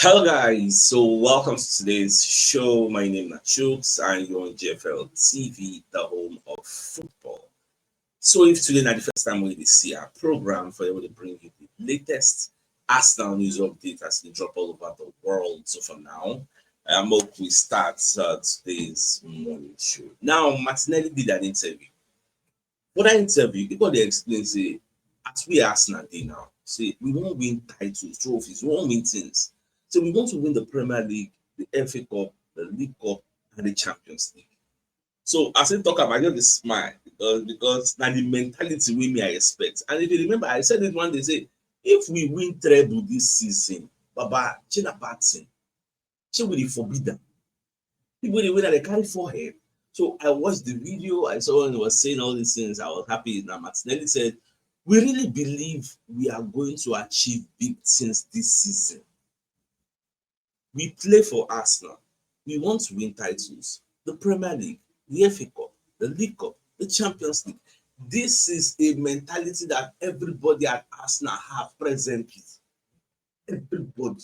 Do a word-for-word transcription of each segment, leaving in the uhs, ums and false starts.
Hello guys, so welcome to today's show. My name is Chooks and you're on G F L T V, the home of football. So if today na the first time we dey see our program, for able to bring you the latest Arsenal news update as they drop all over the world. So for now, I am hope we start uh, today's morning show. Now, Martinelli did an interview. For that interview, he come dey explain say, as we Arsenal dey now, say we wan win titles, trophies, we wan win things. So we want to win the Premier League, the F A Cup, the League Cup, and the Champions League. So as he talk am, I just dey smile because because na the mentality wey me I expect. And if you remember, I said it one day, say if we win treble this season, Baba, shey na bad thing. Shey we dey forbid am? People dey win and they carry forehead. So I watched the video. I saw when he was saying all these things. I was happy. Now Martinelli said, we really believe we are going to achieve big things this season. We play for Arsenal. We want to win titles. The Premier League, the F A Cup, the League Cup, the Champions League. This is a mentality that everybody at Arsenal have presently. Everybody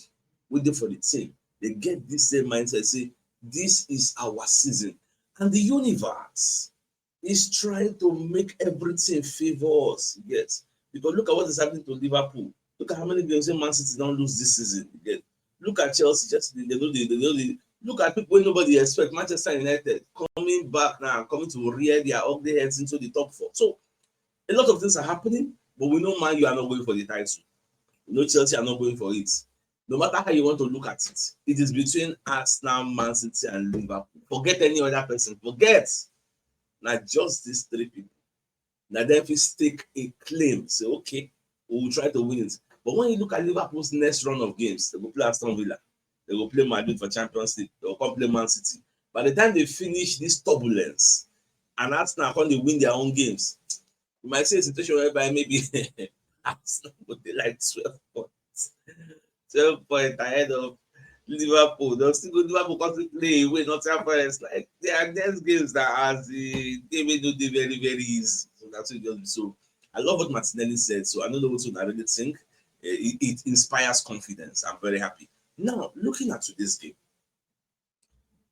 wey dey for the team, they get this same mindset, say this is our season. And the universe is trying to make everything favor us. Yes. Because look at what is happening to Liverpool. Look at how many games Man City don lose this season. Yes. Look at Chelsea. Chelsea, they no dey, they no dey. Look at people wey nobody expect. Manchester United coming back now, coming to rear their ugly heads into the top four. So a lot of things are happening, but we know Man U are not going for the title. We know Chelsea are not going for it. No matter how you want to look at it, it is between Arsenal, Man City, and Liverpool. Forget any other person. Forget. Na just these three people. Na dem fit stake a claim, say, okay, we will try to win it. But when you look at Liverpool's next run of games, they go play Aston Villa, they go play Madrid for Champions League, they go come play Man City. By the time they finish this turbulence, and Arsenal come dey win their own games, you might see a situation whereby maybe Arsenal go dey like twelve points. Twelve points ahead of Liverpool. They'll still go Liverpool come still play away, Nottingham Forest. Like, their next games that as the game wey no dey very, very easy. So that's what it just be. So I love what Martinelli said. So I don't know what una really think. Eh, It, it inspires confidence. I'm very happy. Now, looking at today's game,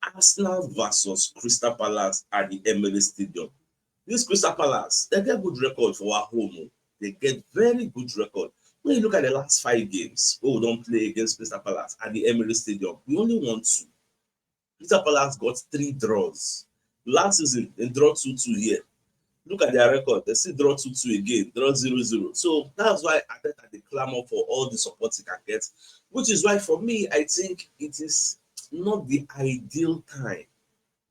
Arsenal versus Crystal Palace at the Emirates Stadium. This Crystal Palace, they get good record for our home. Oh. They get very good record. When you look at the last five games, oh, we don't play against Crystal Palace at the Emirates Stadium. We only won two. Crystal Palace got three draws. Last season, they draw two two here. Look at their record. They still draw two two again, draw zero zero. So that's why Arteta dey clamor for all the support he can get, which is why for me, I think it is not the ideal time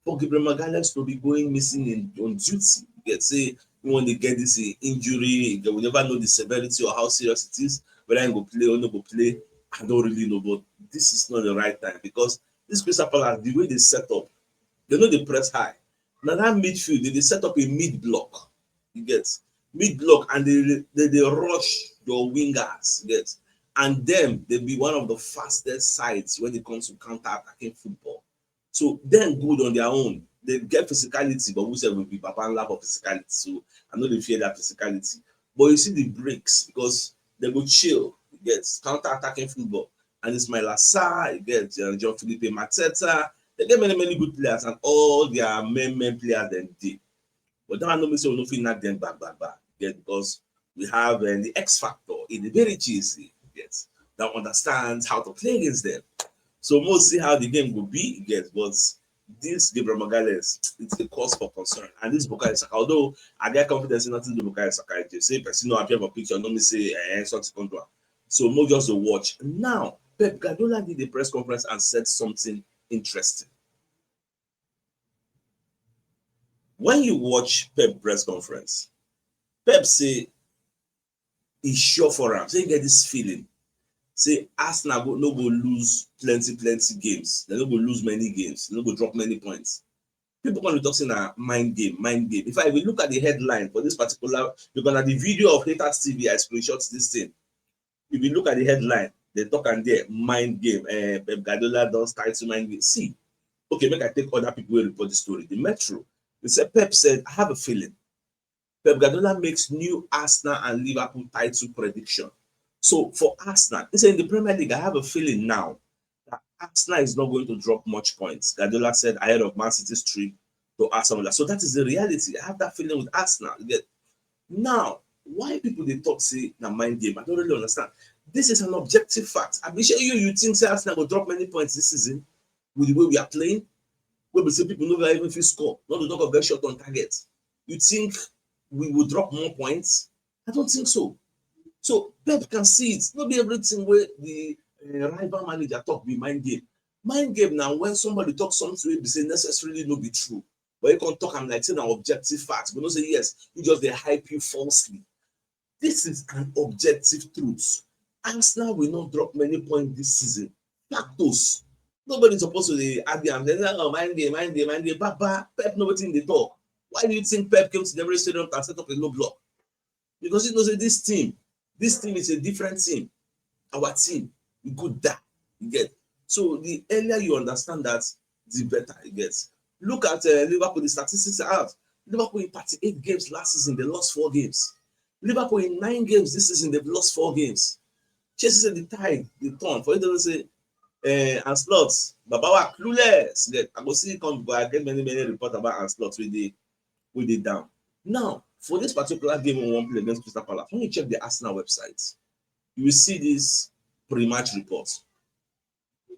for Gabriel Magalhaes to be going missing in on duty. You get say you want to get this uh, injury, you will never know the severity or how serious it is, whether he go play or no go play. I don't really know, but this is not the right time because this Crystal Palace, the way they set up, they know they press high. Now that midfield, they, they set up a mid block. You get mid block, and they they, they rush your wingers. You get and them they be one of the fastest sides when it comes to counter-attacking football. So them good on their own. They get physicality, but we said will be Baba and love of physicality. So I know they fear that physicality. But you see the bricks because they go chill. You get counter-attacking football. And Ismaila Sarr, you get uh, John Felipe Mateta. They get many, many good players, and all their main, main players then dey. But that no mean say we no fit knock them back, back, back. You get because we have uh, the X factor in the very cheesy. Yes, that understands how to play against them. So we'll see how the game will be. Yes, but this Gabriel Magalhaes, it's a cause for concern. And this Bukayo Saka, although I get confidence in nothing the Bukayo Saka, if say person no appear for picture, no me say eh, something come do am. So more just to watch. Now, Pep Guardiola did a press conference and said something interesting. When you watch Pep press conference, Pep say e sure for am. Say e get this feeling. Say Arsenal go, no go lose plenty, plenty games. They no go lose many games. They no go drop many points. People gonna talk say na mind game, mind game. In fact, if you look at the headline for this particular, because na the video of Haters T V, I screenshot this thing. If you look at the headline, they talk and there, mind game. Uh, Pep Guardiola does title mind game. See, okay, make I take other people who report the story. The Metro, they said Pep said, I have a feeling. Pep Guardiola makes new Arsenal and Liverpool title prediction. So for Arsenal, he said in the Premier League, I have a feeling now Arsenal is not going to drop much points, Guardiola said ahead of Man City's trip to Aston Villa. So that is the reality. I have that feeling with Arsenal. You get? Now, why people dey talk say na mind game? I don't really understand. This is an objective fact. I be sure you you think say Arsenal go drop many points this season with the way we are playing. Wey be say people no go even fit score. Not to talk of get shot on target. You think we will drop more points? I don't think so. So Pep can see it. No be everything wey the uh, rival manager talk be mind game. Mind game na when somebody talk something wey be say necessarily no be true, but you can talk am like say na objective fact. You know say yes, you just dey hype you falsely. This is an objective truth. Arsenal will not drop many points this season. Factos. Nobody supposed to dey argue am. Say, "Oh, mind game, mind game, mind game." Baba, Pep know wetin dey talk. Why do you think Pep came to the Emirates Stadium and set up a low block? Because he knows that this team, this team is a different team. Our team, we good that you get. So the earlier you understand that, the better it gets. Look at uh, Liverpool. The statistics are out. Liverpool in thirty-eight games last season, they lost four games. Liverpool in nine games this season, they've lost four games. Chelsea said the tide, the turn. For you to say, uh, and slots, Babawa clueless. Yet I go see come, but I get many many reports about and slots with the with the down. Now, for this particular game we won't play against Crystal Palace, when you check the Arsenal website, you will see this pre-match report,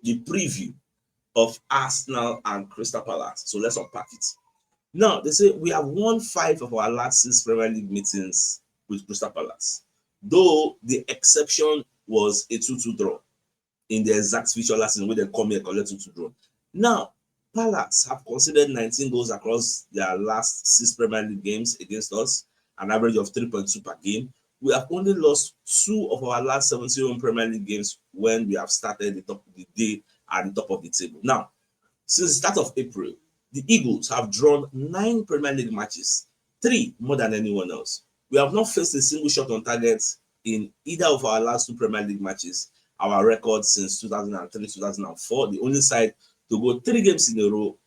the preview of Arsenal and Crystal Palace. So let's unpack it. Now, they say we have won five of our last six Premier League meetings with Crystal Palace, though the exception was a two two draw in the exact fixture last season where they come here collect two two draw. Now, Palace have conceded nineteen goals across their last six Premier League games against us, an average of three point two per game. We have only lost two of our last seventy-one Premier League games when we have started the top the day at the top of the table. Now, since the start of April, the Eagles have drawn nine Premier League matches, three more than anyone else. We have not faced a single shot on target in either of our last two Premier League matches. Our record since two thousand and three, two thousand and four, the only side to go three games in a row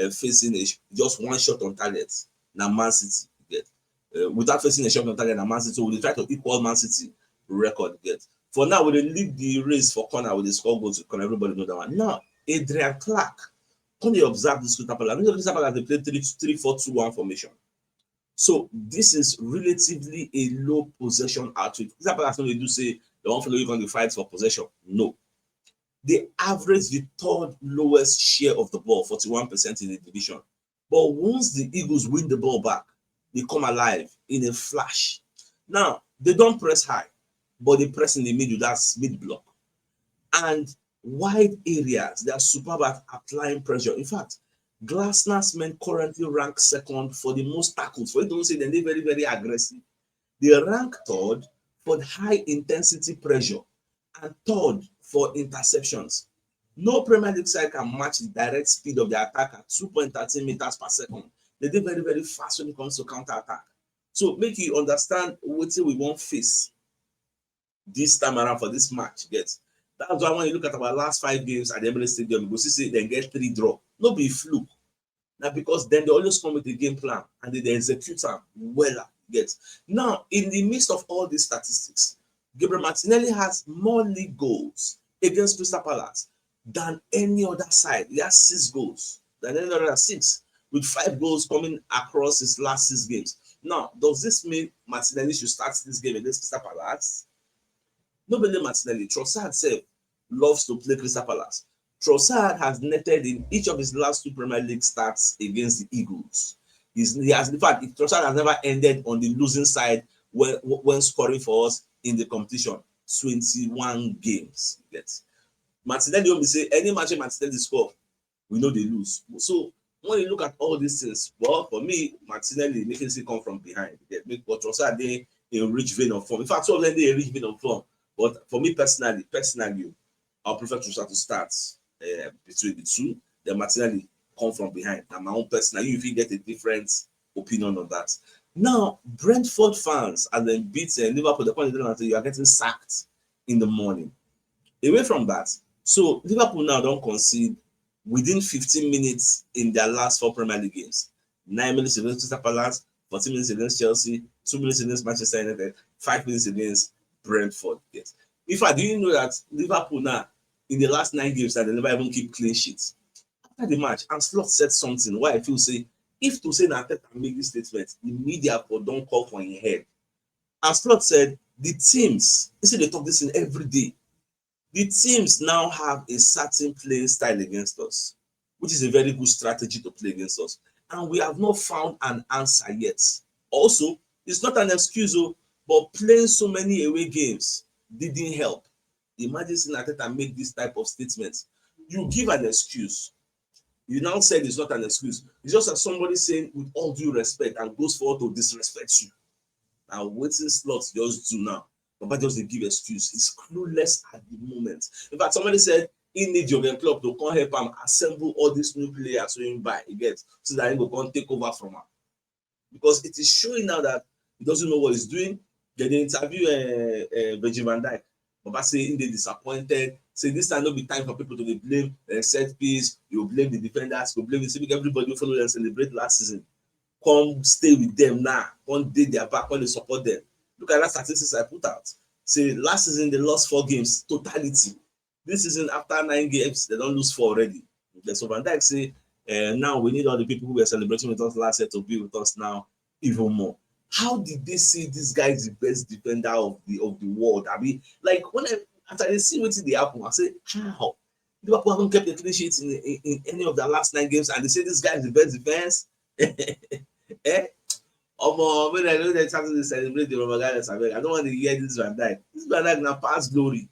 uh, facing a, just one shot on target, na Man City get. Uh, without facing a shot on target, na Man City. So we try to equal Man City record get. For now, we dey lead the race for corner with the score goals with corner. Everybody know that one. Now, Adrian Clark, come dey observe this Crystal Palace. Crystal Palace dey play three three four two one formation. So this is relatively a low possession outfit. Crystal Palace no dey do say they wan follow you come dey fight for possession. No. They average the third lowest share of the ball, forty-one percent in the division. But once the Eagles win the ball back, they come alive in a flash. Now, they don't press high, but they press in the middle, that's mid block. And wide areas, they are superb at applying pressure. In fact, Glasner's men currently rank second for the most tackles. For you don't say they're very, very aggressive. They rank third for the high intensity pressure and third for interceptions. No Premier League side can match the direct speed of the attack at two point thirteen meters per second. They dey very, very fast when it comes to counter attack. So make you understand what we won't face this time around for this match. Get that's why when you look at our last five games at the Emirates Stadium, you go see say they get three draw. No be fluke. Now because then they always come with a game plan and they, they execute am well. Get now in the midst of all these statistics, Gabriel Martinelli has more league goals against Crystal Palace than any other side. He has six goals than any other six, with five goals coming across his last six games. Now, does this mean Martinelli should start this game against Crystal Palace? Nobody Martinelli. Trossard himself loves to play Crystal Palace. Trossard has netted in each of his last two Premier League starts against the Eagles. He's, he has, in fact, Trossard has never ended on the losing side when, when scoring for us in the competition. twenty-one games. Yes. Martinelli only say any match Martinelli score, we know they lose. So when you look at all these things, well, for me, Martinelli making it come from behind. They make but Trossard they in rich vein of form. In fact, some of them they in rich vein of form. But for me personally, personally, I prefer Trossard to start uh, between the two. Then Martinelli come from behind. And my own personal, you if you get a different opinion on that. Now, Brentford fans, as they beat uh, Liverpool, the point is that you are getting sacked in the morning. Away from that, so Liverpool now don't concede within fifteen minutes in their last four Premier League games. Nine minutes against Crystal Palace, fourteen minutes against Chelsea, two minutes against Manchester United, five minutes against Brentford. Yes. In fact, do you know that Liverpool now in the last nine games that they never even keep clean sheet. After the match, Ancelotti said something why I feel say if to say na Arteta make this statement, the media for don call for him head. Ancelotti said the teams, he said they talk this thing every day, the teams now have a certain playing style against us, which is a very good strategy to play against us. And we have not found an answer yet. Also, it's not an excuse, oh, but playing so many away games didn't help. Imagine seeing Arteta make this type of statement. You give an excuse. You now said it's not an excuse. It's just as somebody saying, with all due respect, and goes forward to disrespect you. Now, waiting slots just do now. Baba just dey give excuse. He's clueless at the moment. In fact, somebody said he need Jurgen Klopp to come help him assemble all these new players so he buy, you get, so that he go come take over from him. Because it is showing now that he doesn't know what he's doing. Then they interview uh, uh, Virgil van Dijk. Baba say he dey disappointed. Say this time no be time for people to dey blame uh, set piece. You blame the defenders. You blame the civic. Everybody who follow them celebrate last season. Come stay with them now. Come dey their back. Come dey support them. Look at that statistics I put out. Say last season they lost four games totality. This season after nine games they don lose four already. So Van Dijk say uh, now we need all the people who were celebrating with us last year to be with us now even more. How did they say this guy is the best defender of the of the world? I mean, like when I after they see wetin dey happen, I say, how? Liverpool haven't kept a clean sheet in, in, in any of their last nine games, and they say this guy is the best defense. Eh? Omo, when I know they start to celebrate the Roma guy, I don't want to hear this Van Dijk. This Van Dijk now pass glory.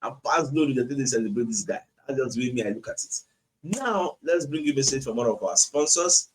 And pass glory, they think they celebrate this guy. That's just the way me I look at it. Now, let's bring you a message from one of our sponsors,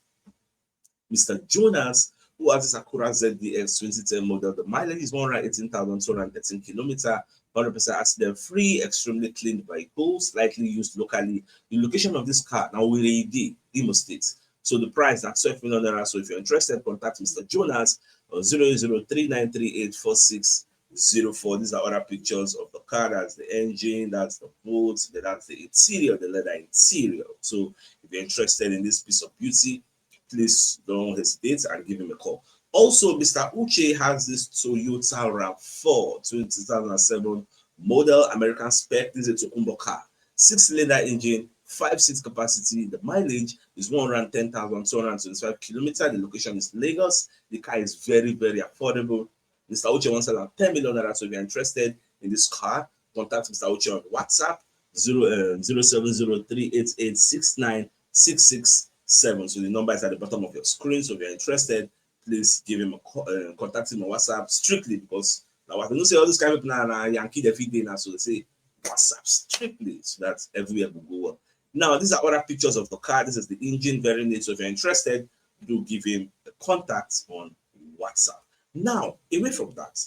Mister Jonas, who has a Sakura Z D X twenty ten model. The mileage is one hundred eighteen thousand two hundred thirteen kilometer, one hundred percent accident free, extremely clean vehicle, slightly used locally. The location of this car now will be Imo State. So the price at twelve million naira. So if you're interested, contact Mister Jonas on zero zero three nine three eight four six zero four. These are other pictures of the car. That's the engine, that's the boot, that's the interior, the leather interior. So if you're interested in this piece of beauty, please don't hesitate and give him a call. Also, Mister Uche has this Toyota RAV four two thousand seven model American spec. This is a Tokumbo car. Six cylinder engine, five seat capacity. The mileage is one hundred ten thousand two hundred twenty-five kilometer. The location is Lagos. The car is very, very affordable. Mister Uche wants to sell ten million naira. So if you're interested in this car, contact Mister Uche on WhatsApp zero uh, zero seven zero three eight eight six nine six six seven. So the number is at the bottom of your screen. So if you're interested, please give him a call, uh, contact him on WhatsApp strictly because now I can say all this kind of people now, now Yankee the feed now, so they say WhatsApp strictly so that everywhere will go well. Now these are other pictures of the car. This is the engine, very neat. So if you're interested, do give him a contact on WhatsApp. Now away from that,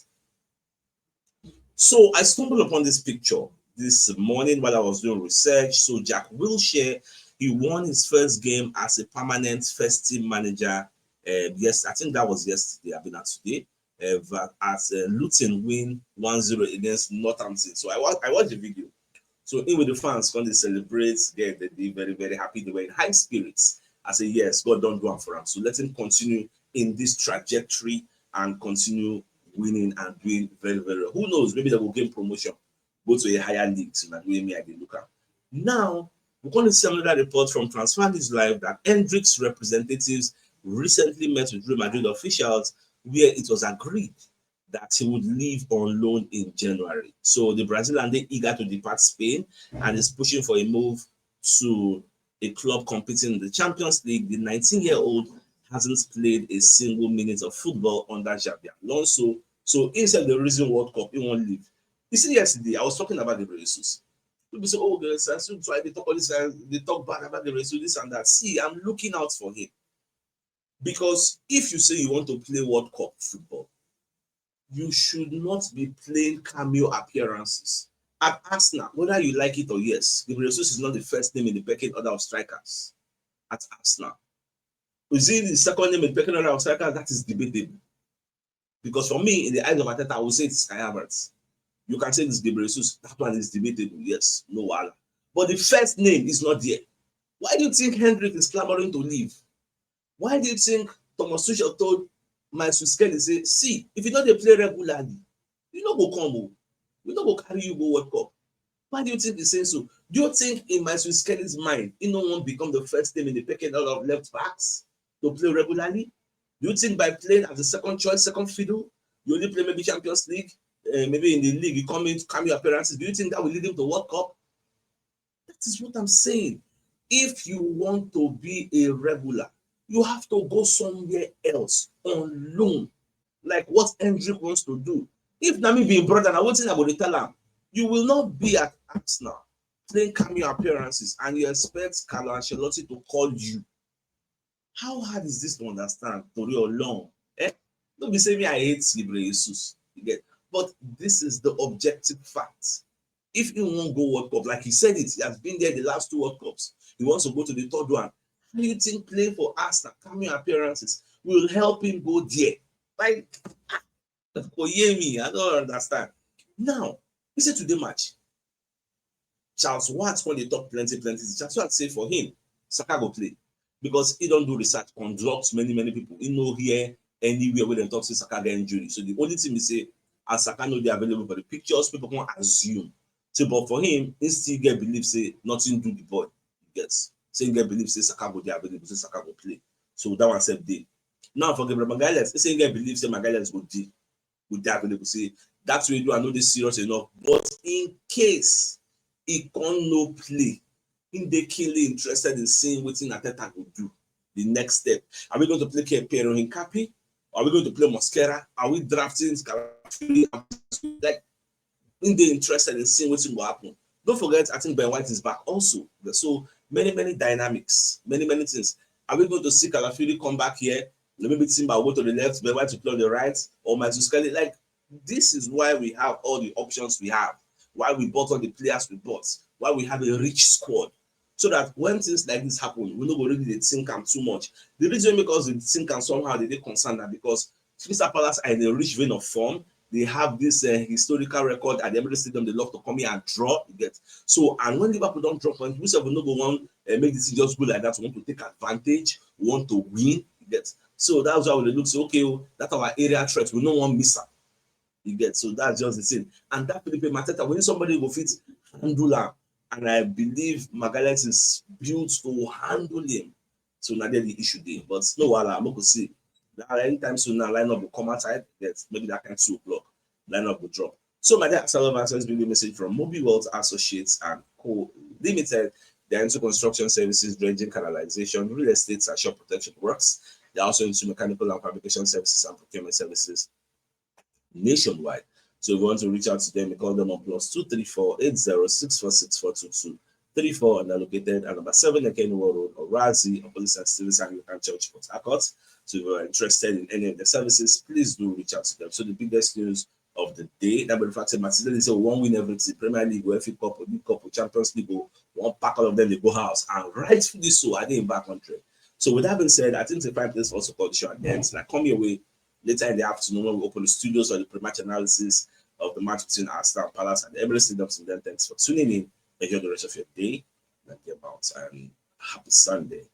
so I stumbled upon this picture this morning while I was doing research. So Jack Wilshere, he won his first game as a permanent first team manager. Uh, yes, I think that was yesterday. I've been at today. Uh, at uh, Luton win one zero against Northampton. So I watched, I watched the video. So in with the fans, when they celebrate, yeah, they be very, very happy. They were in high spirits. I say, yes, God don't do it for him. So let him continue in this trajectory and continue winning and doing very, very well. Who knows? Maybe they will gain promotion, go to a higher league. So that way, me, I did look at. Now, we're going to see another report from Transfer News Live that Endrick's representatives recently met with Real Madrid officials where it was agreed that he would leave on loan in January. So the Brazilian they eager to depart Spain and is pushing for a move to a club competing in the Champions League. The nineteen-year-old hasn't played a single minute of football under Xabi Alonso. So instead of the reason World Cup, he won't leave. You see, yesterday I was talking about the Jesus. People say, oh, the Sasu try they talk all this, uh, they talk bad about the Jesus, this and that. See, I'm looking out for him. Because if you say you want to play World Cup football, you should not be playing cameo appearances. At Arsenal, whether you like it or yes, Gabriel Jesus is not the first name in the pecking order of strikers at Arsenal. Is he the second name in the pecking order of strikers? That is debatable. Because for me, in the eyes of Arteta, I will say it's Kai Havertz. You can say this Gabriel Jesus, that one is debatable, yes, no wahala. But the first name is not there. Why do you think Hendrick is clamoring to leave? Why do you think Thomas Tuchel told Miles Skelly, say, see, if you don't play regularly, you no go come home. We no go carry you go World Cup. Why do you think he's saying so? Do you think in Maestro Skelly's mind, he no one become the first name in the pecking order of left backs to play regularly? Do you think by playing as a second choice, second fiddle, you only play maybe Champions League, uh, maybe in the league, you come in to cameo appearances? Do you think that will lead him to World Cup? That is what I'm saying. If you want to be a regular, you have to go somewhere else on loan, like what Hendrick wants to do. If na me be him brother, na wetin I go dey tell am. You will not be at Arsenal playing cameo appearances and you expect Carlo Ancelotti to call you. How hard is this to understand? Torí Ọlọ́run. Eh? No be say me I hate Gabriel Jesus. You get? But this is the objective fact. If he won't go World Cup, like he said it, he has been there the last two World Cups. He wants to go to the third one. How do you think playing for Arsenal, cameo appearances, will help him go there? Like, ah, kò yé mi, I don't understand. Now, he said today match, Charles Watts, when they talk plenty, plenty, Charles Watts say for him, Saka go play because he don't do research, conduct many, many people. He no hear anywhere where they talk say Saka get injury. So the only thing we say, as Saka no dey available for the pictures, people can assume. So, but for him, he still get belief say nothing do the boy. He gets. Say he get belief say Saka go dey available, say Saka go play. So that one said dey. Now for Gabriel Magalhaes, he say he get belief say Magalhaes go dey, go dey available. Say that's way do I know this serious enough. But in case he can no play, he dey keenly interested in seeing wetin Arteta go do. The next step. Are we going to play Pierre-Henri Capi? Are we going to play Mosquera? Are we drafting Scalafini? Like, he dey interested in seeing wetin go happen. Don't forget, I think Ben White is back also. So many, many dynamics, many, many things. Are we going to see Calafiori come back here? Maybe Timber will go to the left, Ben White to play on the right, or Maestro Skelly. Like, this is why we have all the options we have, why we bought all the players we bought, why we have a rich squad. So that when things like this happen, we no go really dey think am too much. The reason because we think am somehow they dey concerned na because Crystal Palace are in a rich vein of form. They have this uh, historical record at the Emirates Stadium. They love to come here and draw. You get? So, and when Liverpool don't draw points, we sef no go want uh, make this thing just go like that. We want to take advantage. We want to win. You get? So that's why we look so okay. Oh, that our area threat. We no one miss am. You get? So that's just the thing. And that Felipe Mateta, when somebody go fit handle am, and I believe Magalhaes is built to handle him. So now the issue dey. But no wahala, I'm going to see. Now anytime soon, now lineup will come outside. Yes, maybe that kind two o'clock lineup will drop. So my dear, Salon Access bring a message from Mobi World Associates and Co Limited. They are into construction services, dredging, canalization, real estate, and shop protection works. They are also into mechanical and fabrication services and procurement services nationwide. So if you want to reach out to them, you call them on plus two three four eight zero six four six four two two three four, and they're located at number seven Ekeniwo Road, Orazi, opposite Saint Stephen's Anglican Church, Port Harcourt. So if you're interested in any of the services, please do reach out to them. So the biggest news of the day, that in fact, Martinelli say one win everything. Premier League, F A Cup, League Cup, Champions League, oh, one pack all of them, they go house. And rightfully so, I think back country. So with that being said, I think the fine place for us to call the show and end. Like, come your way later in the afternoon when we open the studios for the pre-match analysis of the match between Arsenal and Palace and the Emirates Stadium. And then thanks for tuning in. Enjoy the rest of your day and get out. And happy Sunday.